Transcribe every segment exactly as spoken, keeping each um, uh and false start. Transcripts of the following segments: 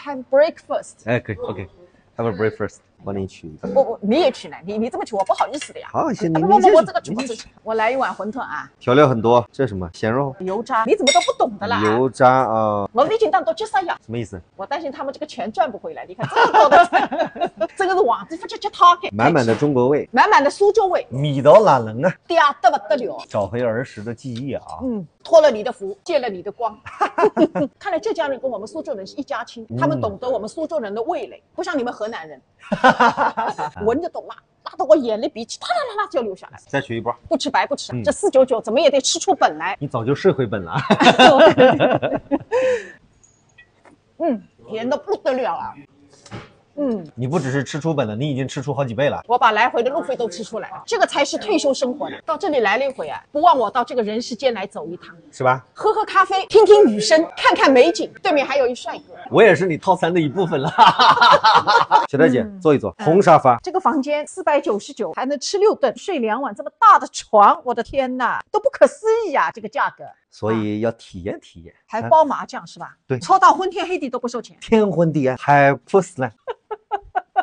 Have breakfast。哎，可以，OK，Have a breakfast，帮你取一个。我我你也取呢，你你这么取我不好意思的呀。好，行，啊你不不不，我这个你取我这个取，我来一碗馄饨啊。调料很多，这是什么？咸肉、油炸，你怎么都不懂的啦？油炸啊，我已经当做接啥呀？什么意思？我担心他们这个钱赚不回来。你看这么多的，这个是网子不吃吃他给满满的中国味，满满的苏州味，味道哪能啊？嗲得不得了。找回儿时的记忆啊！嗯，托了你的福，借了你的光。看来浙江人跟我们苏州人是一家亲，他们懂得我们苏州人的味蕾，不像你们河南人，闻着都辣，辣得我眼泪鼻涕哗啦啦啦就要流下来。再取一波，不吃白不吃，嗯这四九九怎么也得吃出本来。你早就睡回本了。嗯，甜的不得了啊。嗯，你不只是吃出本了，你已经吃出好几倍了。我把来回的路费都吃出来了，这个才是退休生活的。到这里来了一回啊，不忘我到这个人世间来走一趟，是吧？喝喝咖啡，听听雨声，看看美景。对面还有一帅哥，我也是你套餐的一部分了。小玳姐，嗯坐一坐，红沙发。这个房间四百九十九还能吃六顿，睡两晚，这么大的床，我的天哪，都不可思议啊！这个价格，所以要体验体验，还包麻将是吧？对搓到昏天黑地都不收钱。天昏地暗，还不死了。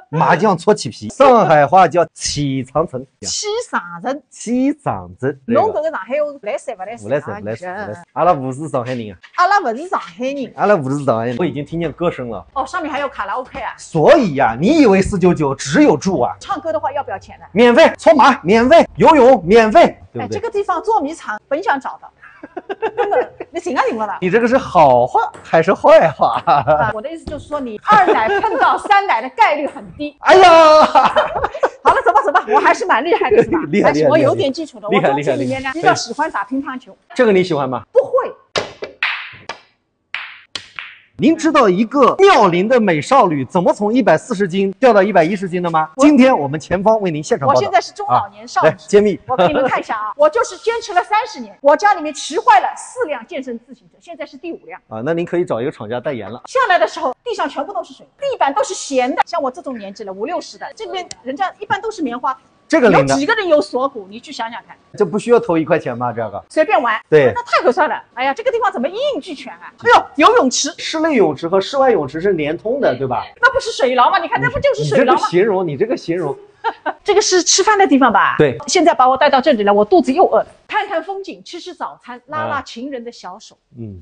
麻将搓起皮，上海话叫起长城，起长城，起长城。侬搿个上海话来三勿来三？勿来三，勿来三，哎呀勿来三。阿拉勿是上海人啊，阿拉勿是上海人。阿拉勿是上海人。我已经听见歌声了。哦，上面还有卡拉 OK 啊？所以呀、你以为四九九只有住啊？唱歌的话要不要钱呢？免费，搓麻免费，游泳免费，对哎，不对？这个地方捉迷藏，本想找到，那么你寻啊寻勿到。你这个是好话还是坏话？啊，我的意思就是说，你二奶碰到三奶的概率很低。哎呀，好了，走吧走吧，我还是蛮厉害的，是吧？厉害厉害而且我有点基础的。厉害我中学里面呢，厉害比较喜欢打乒乓球。这个你喜欢吗？不会，您知道一个妙龄的美少女怎么从一百四十斤掉到一百一十斤的吗？今天我们前方为您现场报道。我现在是中老年少女。来揭秘。我给你们看一下啊，我就是坚持了三十年，我家里面骑坏了四辆健身自行车，现在是第五辆。啊，那您可以找一个厂家代言了。下来的时候，地上全部都是水，地板都是咸的。像我这种年纪了，五六十的，这边人家一般都是棉花。这个领的，有几个人有锁骨？你去想想看，这不需要投一块钱吗？这个随便玩。对那太合算了。哎呀，这个地方怎么一应俱全啊？哎呦，游泳池，室内泳池和室外泳池是连通的，对吧？那不是水牢吗？你看，那不就是水牢吗？你这个形容，你这个形容，这个是吃饭的地方吧？对，现在把我带到这里来，我肚子又饿了。看看风景，吃吃早餐，拉拉情人的小手。嗯，